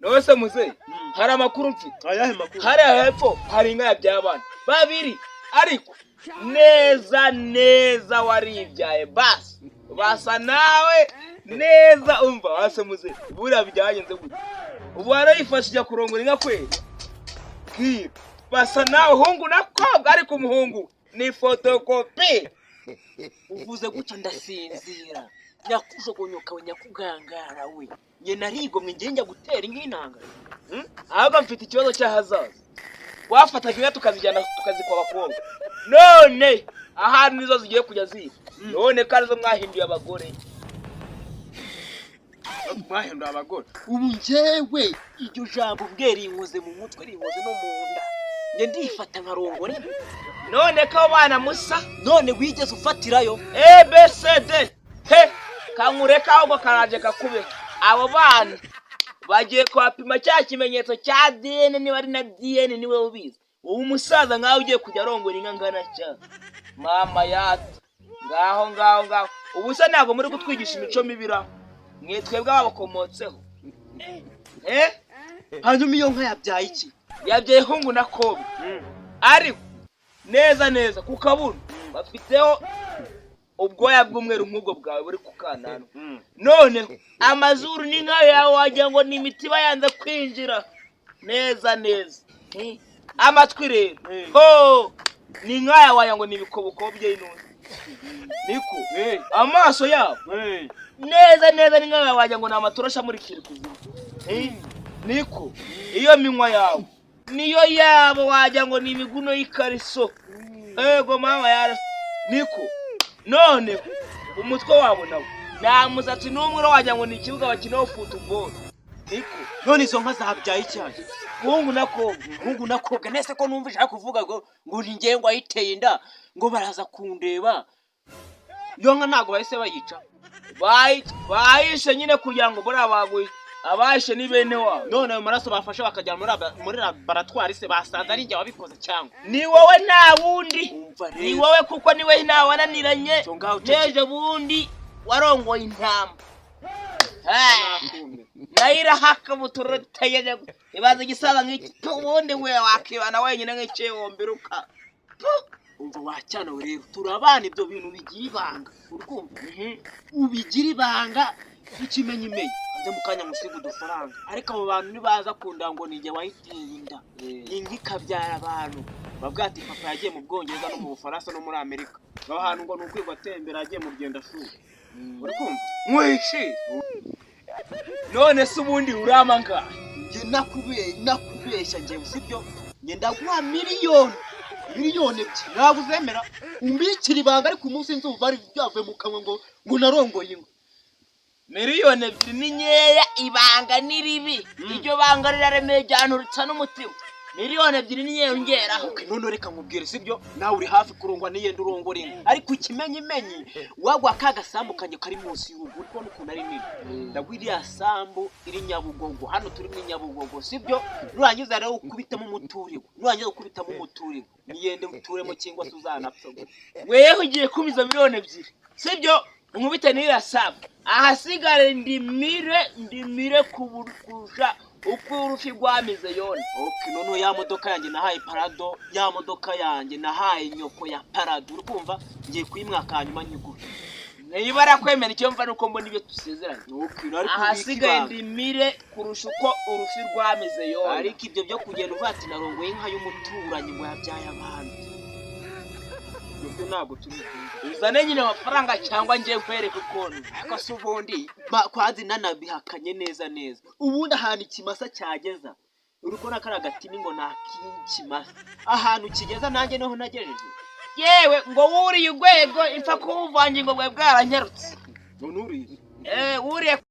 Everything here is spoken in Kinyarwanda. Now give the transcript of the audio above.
None se muzehe, hari amakuru mfite. Ayahe makuru? Hariya hepfo hari inka yabyaye abana babiri, ariko neza neza waribyaye, basi basa nawe neza. Umva wase muzehe, buriya byagenze gute? Ubu warayifashe ijya kurongora inka kweri? Bwira, basa nawe hungu na kobwa, ariko umuhungu ni fotokopi. Uvuze gutya ndasinzira. Nyakujogonyoka we, nyakugangara we, njye narigomwe, njye njya gutera inka inanga? Ahubwo mfite ikibazo cy'ahazaza. Wafataga inka tukazijyana tukazikwa abakobwa, none ahantu nizo zigiye kujya ziba, none ko arizo mwahinduye abagore. Mwahinduye abagore? Ubu njyewe iryo jambo ubwe rinkoze mu mutwe, rinkoze no mu nda. Njye ndifata nkarongora inka? None ko abo bana musa. None wigeze ufatirayo? A B C D he kankureka, ahubwo karaje kakube. Abo bana bagiye kuhapima cya kimenyetso cya DNA, niba ari na DNA niwe ubizi. Ubu umusaza nkawe ugiye kujya arongora inka ngana cyane, mama yata, ngaho ngaho ngaho. Ubu se ntabwo muri kutwigisha imico mibi ra mwe twebwe babakomotseho, eh? Hanyuma iyo nka yabyaye iki? Yabyaye hungu na kobwa, ariko neza neza ku kabuno bafiteho ubwoya bw'umweru nk'ubwo bwawe buri ku kananwa. None amazuru ni nkayo yawe, wagira ngo ni imitiba yanze kwinjira neza neza. Amatwi rero ho ni nkaya, wagira ngo ni ibikoboko by'intuzi. Niko amaso yabo neza neza ni nkayo, wagira ngo ni amatoroshi amurikira ikuzimu. Niko iyo minwa yawe niyo yabo, wagira ngo ni imiguno y'ikariso. Ego mama yara, niko none umutwe wabo nawo nta musatsi n'umwe uriho, wagira ngo ni ikibuga bakinaho football. Niko. None izo nka zabyaye icyayi? Hungu na kobwa. Hungu na kobwa. Nese ko numva ushaka kuvuga ngo ni njye ngo ayiteye inda, ngo baraza kundeba? Iyo nka ntabwo bahise bayica? Bayishe nyine kugira ngo buriya baguye abayishe ni bene wabo. None ayo maraso bafashe bakajyana muri laboratwari se, basanze ari njye wabikoze cyangwa? Ni wowe, nta wundi. Umva Ni rero. wowe, kuko niwe ntawananiranye. Cyo ngaho cece. N'ejo bundi warongoye intama. Ah, nayo irahaka buturuteye. Ibaza igisaza nk'iki, ubundi we wakibana wenyine nk'ikibumbiruka. Umva wacyana we rero, turabana, ibyo bintu bigira ibanga, urumva? Ubigira ibanga ikimenyimenyi hanze mu kanya musiga udufaranga, ariko abo bantu nibaza kunda ngo ni njye wayiteye inda, inka ikabyara abantu, bavuga ati papa yagiye mu Bwongereza no mu Bufaransa no muri Amerika, aho hantu ngo ni ukwirwa atembera, yagiye mu rugendo shuri, uri kumva? Nkwishi none se ubundi urama ngahe? Njye nakubeshya njyewe sibyo, njye ndaguha miliyoni 2 ntabwo uzemera, umbikira ibanga, ariko umunsi nzumva ari byavuye mu kanwa ngo narongoye inka. Miliyoni 2 ni nkeya. Ibanga ni ribi, iryo banga riraremeye ryanturutsa n'umutima. Miliyoni 2 ni nkeya, ongeraho. Okay, none reka nkubwire sibyo, nawe uri hafi kurongwa n'iyenda urongora inka, ariko ikimenyimenyi wagwa ka gasambu kanjye kari munsi y'urugo, uri kubona ukuntu ari nini? Ndaguha iriya sambu iri Nyabugogo, hano turi muri Nyabugogo sibyo? Nurangiza rero ukubitamo umuturirwa, nurangiza ukubitamo umuturirwa niyende uturemo, cyangwa se uzanapfa. Weho ugiye kumiza miliyoni 2 sibyo? Unkubite n'iriya sambu, ahasigare ndimire, ndimire kurusha uko urufi rwamize yona. Okay, noneho ya modoka yanjye nahaye Parado, ya modoka yanjye nahaye nyoko ya Parado, uri kumva? Ngiye kuyimwaka hanyuma nyigure. Niba arakwemera, icyo mva nuko mbona ibyo dusezeranye. Okay, ariko ubike Ahasigaye ibanga. ndimire kurusha uko urufi rwamize yona. Ariko ibyo byo kugenda uvuga ati narongoye inka y'umuturanyi ngo yabyaye abantu, ibyo ntabwo turi bwumve. Uzane nyine amafaranga cyangwa ngiye nkwereke ukuntu. Ariko se ubundi kwanza nanabihakanye neza neza, ubundi ahantu ikimasa cyageza, uri kubona kariya gatini ngo ni ak'ikimasa, ahantu kigeza nanjye niho nagejeje. Yewe, ngo wuriye urwego ipfa kuwuvangingo bwawe bwaranyarutse. None uriye? Eh, wuriye.